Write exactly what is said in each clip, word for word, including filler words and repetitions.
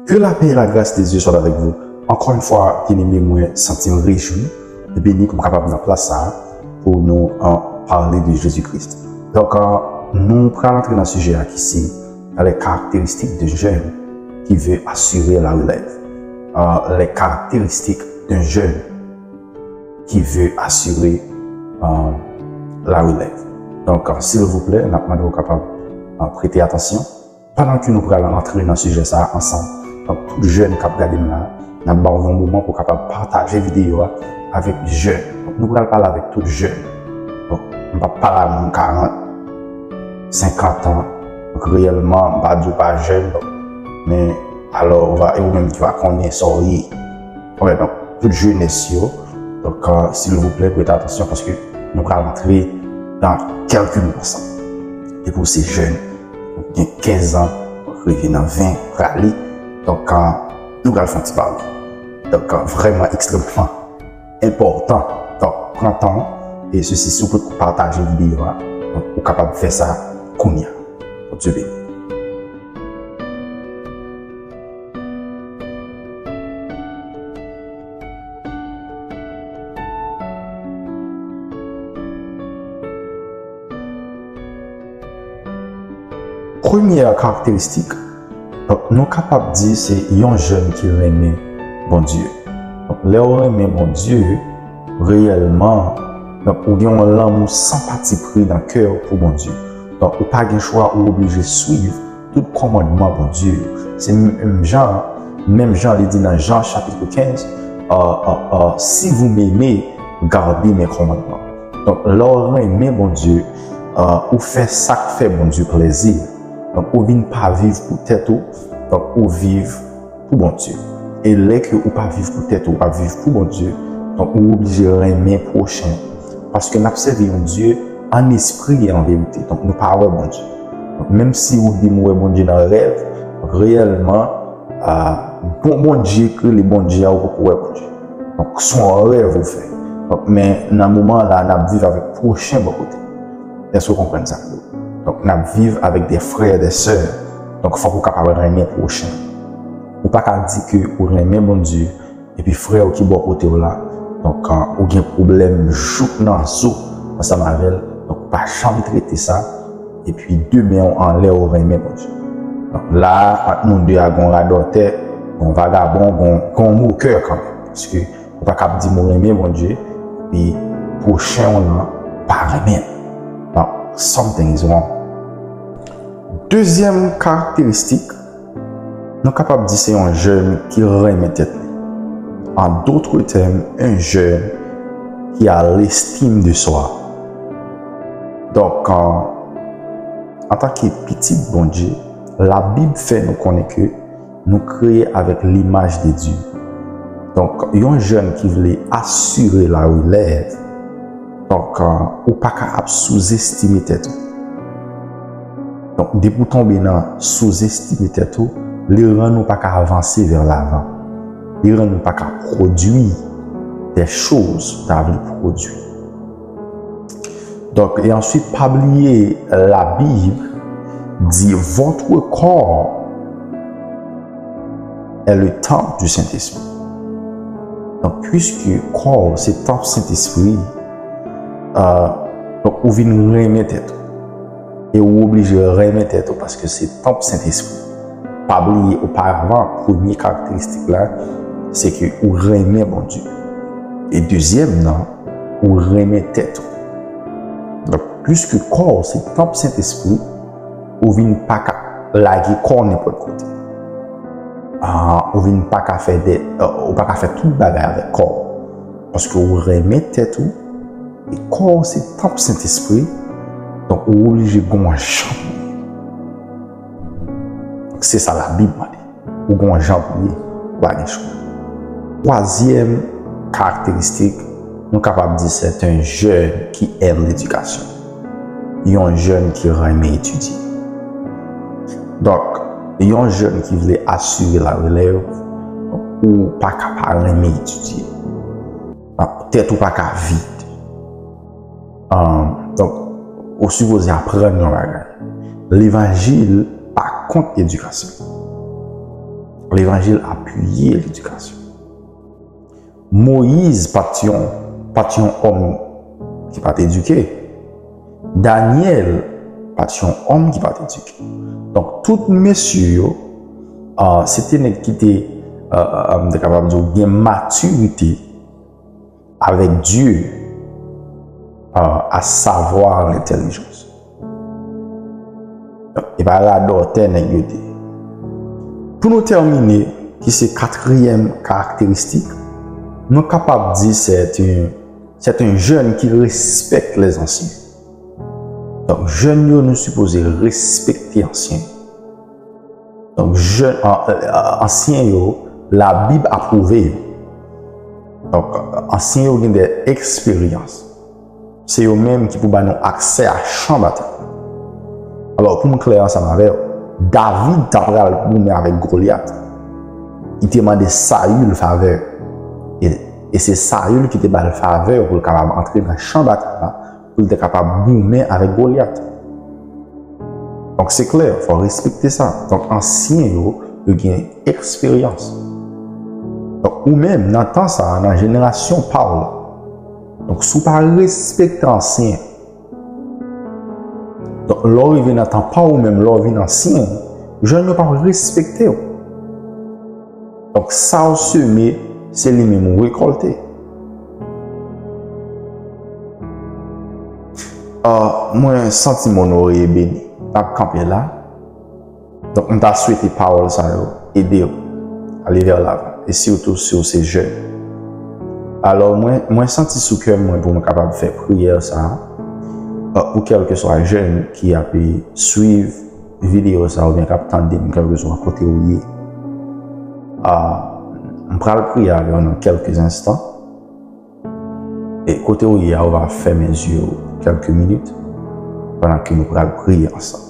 Que la paix et la grâce de Dieu soient avec vous. Encore une fois, bien aimé, mwen santi m rejwi e beni pou m kapab nan plas sa a pou nou, euh, pale de Jezi Kris. Donk, euh, nou pral antre nan sijè a ki se les caractéristiques d'un jeune qui veut assurer la relève. Euh, les caractéristiques d'un jeune qui veut assurer, euh, la relève. Donk, euh, silvouplè, n ap mande w kapab, euh, prete atansyon. Pandan ke nou pral antre nan sijè sa a ansanm, donk, tout jèn k ap gade m la, n ap ba w yon moman pou w kapab pataje videyo a avèk jèn. Donk, nou pral pale avèk tout jèn. Donk, m p ap pale a moun karant, senkant an. Donk, reyèlman, m pa di w pa jèn, donk, men alò, ou va, e ou menm ki va konnen sa w ye. Donk, tout jenès yo. Donk, euh, silvouplè, prete atansyon paske nou pral antre nan kèlke mo ansanm. Depi w se jèn, ou gen kenz an, rive nan ven, prale. Donk, euh, nou pral fè yon ti pale. Donk, euh, vrèman ekstrèmman enpòtan. Donk, pran tan w, e sesi, si w potko pataje videyo a, donk, ou kapab fè sa kounye a. Bondye beni. Premyè karakteristik, donk, nou kapab di se yon jèn ki renmen Bondye. Donk, lè w renmen Bondye, reyèlman, donk, ou gen yon lanmou san patipri nan kè w pou Bondye. Donk, ou pa gen chwa, ou oblije swiv tout kòmandman Bondye yo. Se menm jan, menm jan li di nan Jan chapit kenz, euh, euh, euh, si vous m'aimez, gardez mes commandements. Donk, lè w renmen Bondye, euh, ou fè sa k fè Bondye plezi. Donk, ou vin pa viv pou tèt ou, donk, ou viv pou Bondye. E lè ke ou pa viv pou tèt ou, ou ap viv pou Bondye, donk, ou oblije renmen pwochen. Paske n ap sèvi yon Dye an espri e an verite. Donk, nou pa wè Bondye. Donk, menm si ou di m wè Bondye nan rèv, reyèlman, ah, bon Bondye ki rele Bondye a, ou poko wè Bondye. Donk, se yon rèv ou fè. Donk, men nan moman la, n ap viv avèk pwochen bò kote. Èske w konprann sa m di w? Donk, n ap viv avèk de frè, de sè. Donk, fòk ou kapab renmen pwochen. Ou pa ka di ke ou renmen Bondye, epi frè w ki bò kote w la, donk, ah, ou gen pwoblèm jouk nan zo ansanm avè l, donk, ou pa janm trete sa, epi de men w anlè ou renmen Bondye. Donk, la, ant nou de a, gon radòtè, gon vagabon, gon, gon mokè kanmenm. Paske ou pa kab di m ou renmen Bondye, epi pwochen w lan pa renmen l. Donk, something is wrong. Dezyèm karakteristik, nou kapab di se yon jèn ki renmen tèt li. En d'autres termes, un jeune qui a l'estime de soi. Donk, an, antanke pitit Bondye, Labib fè nou konnen ke nou kreye avèk limaj de Dye. Donk, yon jèn ki vle asire la relèv, donk, euh, ou pa ka ap souzestime tèt ou. Donk, depi w tonbe nan souzestime tèt ou, li rann ou pa ka avanse vè lavan. Li rann ou pa ka pwodui des choses ou ta vle pwodui. Donk, e answit, pa bliye, Labib di, votre corps est le temple du Saint-Esprit. Donk, puiske kò w se tanp Sentespri, euh, donk, ou vin renmen tèt ou. E ou oblije renmen tèt ou paske se tanp Sentespri. Pa bliye, oparavan, premye karakteristik la, se ke ou renmen Bondye. E dezyèm nan, ou renmen tèt ou. Donk, piske kò w se tanp Sentespri, ou vin pa ka lage kò w nenpòt kote. Ah, ou vin pa ka fè de, euh, ou pa ka fè tout bagay avèk kò w. Paske ou renmen tèt ou, e kò w se tanp Sentespri, donk ou oblije gon jan pou ye. Se sa Labib mande. Ou gon jan pou ye, ou pa gen chwa. Twazyèm karakteristik, nou kapab di c'est un jeune qui aime l'éducation. Yon jèn ki renmen etidye. Donk, yon jèn ki vle asire la relèv, ou pa ka pa renmen etidye. Ah, tèt ou pa ka vid. Ah, donk, ou sipoze aprann yon bagay. Levanjil pa kont edikasyon. Levanjil apiye ledikasyon. Moyiz pa t yon, pa t yon òm ki pa t edike. Danyèl pa t yon òm ki pa t edike. Donk, tout mesye yo, ah, se te nèg ki te, ah, ah, ah, m te kapab di w, gen matirite avec Dieu, euh, à savoir l'intelligence. E pa radòtè nèg yo te ye. Pou nou tèmine, ki se katriyèm karakteristik, nou kapab di c'est un, c'est un jeune qui respecte les anciens. Donk, jèn yo, nou sipoze respekte ansyen. Donk, jèn, an-, an-, ansyen yo, Labib apwouve yo. Donk, ansyen yo gen de eksperyans. Se yo menm ki pou ba nou aksè a chan batay. Alò, pou m klè ansanm avè w, David ta pral goumen avèk Golyat. Li te mande Sayil favè. E, e se Sayil ki te ba l favè pou l kapab antre nan chan batay la, pou l te kapab goumen avèk Golyat. Donk, se klè, fò respekte sa. Donk, ansyen yo, yo gen eksperyans. Donk, ou menm, nan tan sa a, nan jenerasyon pa w la, donk, si w pa respekte ansyen, donk, lè w rive nan tan pa w menm, lè w vin ansyen, jèn yo p ap respekte w. Donk, sa w seme, se li menm ou rekòlte. Ah, mwen santi m onore e beni. N ap kanpe la. Donk, m ta swete pawòl sa yo ede w ale vè lavan, e sitou si w se jèn. Alò, mwen, mwen santi sou kè mwen pou mwen kapab fè priyè sa a, ah, pou kèlkeswa jèn ki ap swiv videyo sa a oubyen k ap tande m, kèlkeswa kote w ye. Ah, m pral priye avè w nan kèlke enstan. E kote w ye a, ou va fèmen zye w kèlke minit pandan ke nou pral priye ansanm.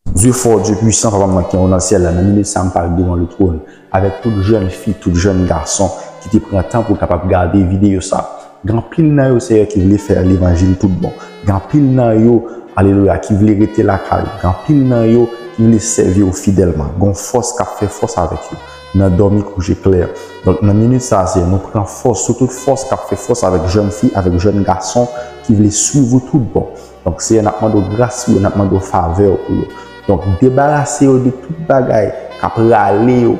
Dye fò, Dye pwisan, Papa m nan ki anwo nan syèl la, nan minit sa a, m pral devan le twòn avèk tout jèn fi, tout jèn gason ki te pran tan pou kapab gade videyo sa. Gen anpil nan yo, Seyè, ki vle fè levanjil tout bon. Gen anpil nan yo, alelouya, ki vle rete lakay ou. Gen anpil nan yo ki vle sèvi w fidèlman. Gen yon fòs k ap fè fòs avèk yo nan dòmi kouje klè. Donk, nan minit sa a, Seyè, nou pran fòs sou tout fòs k ap fè fòs avèk jèn fi, avèk jèn gason ki vle swiv ou tout bon. Donk, Seyè, n ap mande w gras pou yo, n ap mande w favè w pou yo. Donk, debarase yo de tout bagay k ap rale yo,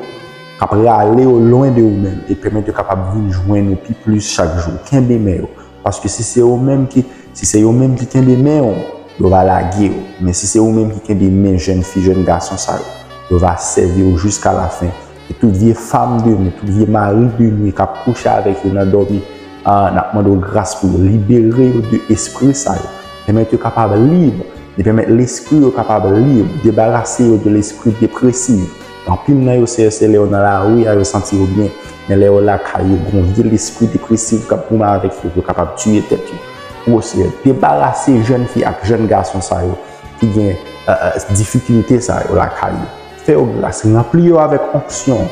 k ap rale yo lwen de ou menm e pèmèt yo kapab vin jwenn ou pi plis chak jou. Kenbe men yo, paske si se ou menm ki, si se yo menm ki kenbe men w, yo va lage w. Men si se ou menm ki kenbe men jèn fi, jèn gason sa yo, yo va sèvi w jiska lafen. E tout vye fanm de nou, tout vye mari de nou k ap kouche avèk yo nan dòmi, ah, n ap mande w gras pou yo, libere yo de espri sa yo. Pèmèt yo kapab lib, e pèmèt lespri yo kapab lib, debarase yo de lespri depresif. Anpil nan yo, Seyè, se lè yo nan lari a, yo santi yo byen, men lè yo lakay yo, gen yon vye lespri depresif k ap goumen avèk yo, pou yo kapab tiye tèt yo. O Seyè, debarase jèn fi ak jèn gason sa yo ki gen, eh, eh, difikilte sa yo lakay yo. Fè yo gras, ranpli yo avèk onksyon,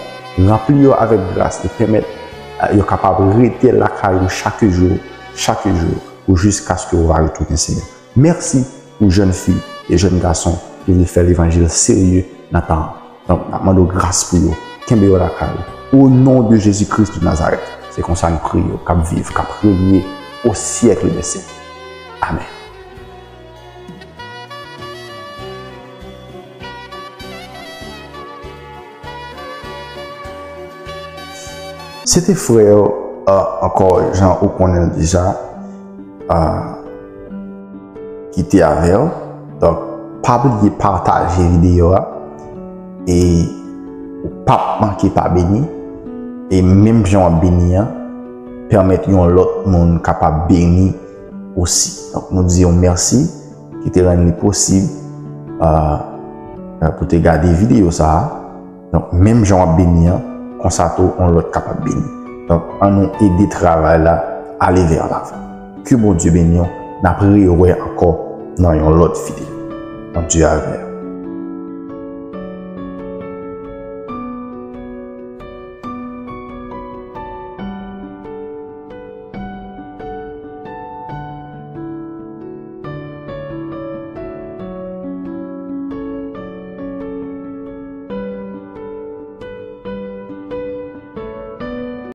ranpli yo avèk gras e pèmèt, eh, yo kapab rete lakay ou chak jou, chak jou, pou jiskaske ou va retounen, Seyè. Mèsi pou jèn fi e jèn gason ki vle fè levanjil serye nan tan an. Donk, n ap mande w gras pou yo. Kenbe yo lakay ou. O non de Jezi Kris de Nazarèt, se konsa n priye w, k ap viv, k ap renye au siècle des siècles. Amèn. Se te frè, ah, ankò, jan ou konnen l deja, ah, ki te avè w. Donk, pa bliye pataje videyo a. E ou p ap manke pa beni. E menm jan w ap beni an, pèmèt yon lòt moun kapab beni osi. Donk, nou di w mèsi ki te rann li posib, ah, pou te gade videyo sa a. Donk, menm jan w ap beni an, konsa tou, yon lòt kapab beni. Donk, ann nou ede travay la ale vè lavan. Ke Bondye beni w, n ap rewè ankò nan yon lòt videyo. Bondye avè w.